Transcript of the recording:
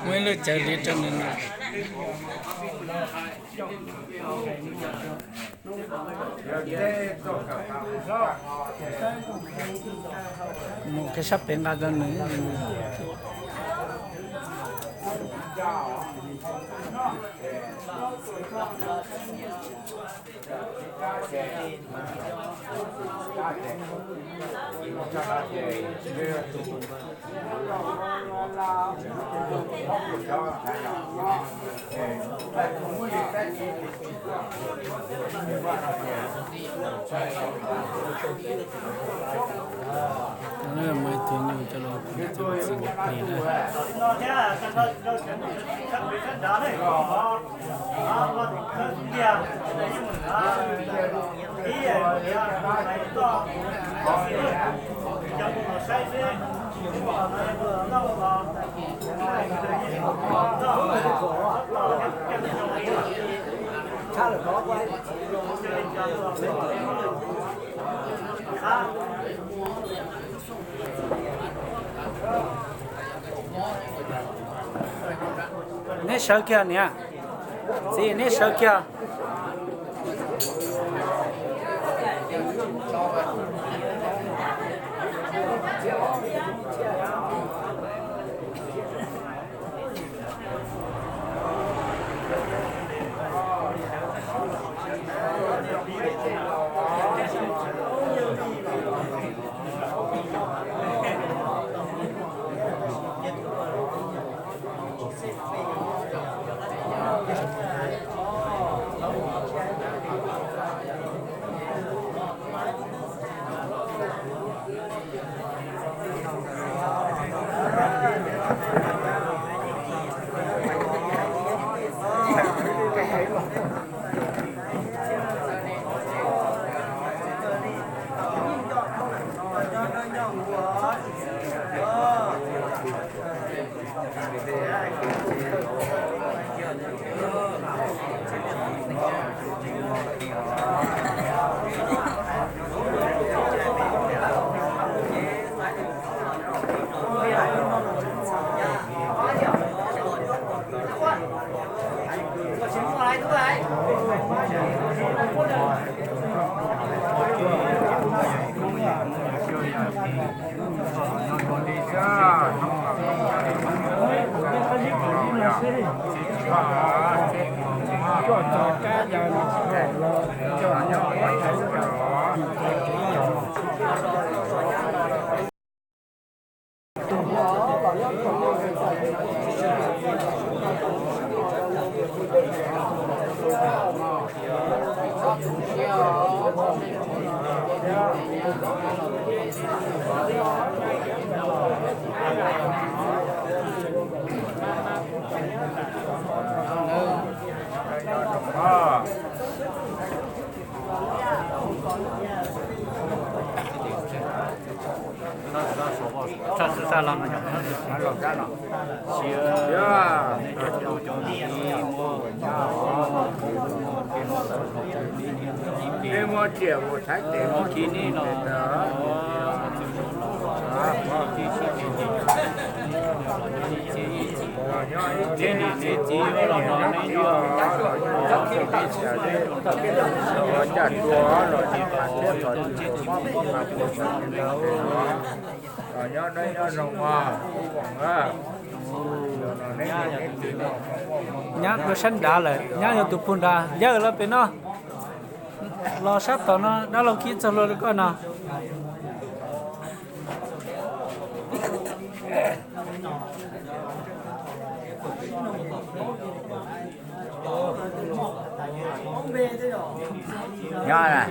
Muaj ib lub cawv li rau nws no. Mus kev sab pem nqa rau nws. Muaj ib tug nyuj coj los kuv txiv plig na. Neb sawv kiag niam. Txiv, neb sawv kiag. Muaj tsiaj mus thaiv tes muaj txiv no. Thiab niam thiab txiv los no ne, ua cas tua los tsis tham thiab los tsis mob mas ua ntawd. Nyob deb nyob zoo os, Nyab dua sab nrad lawm, nyab yog tus pug nrad, yawg los pem no. Los sab tom no, dab laug kib txog hlua rau koj no. Nyob na.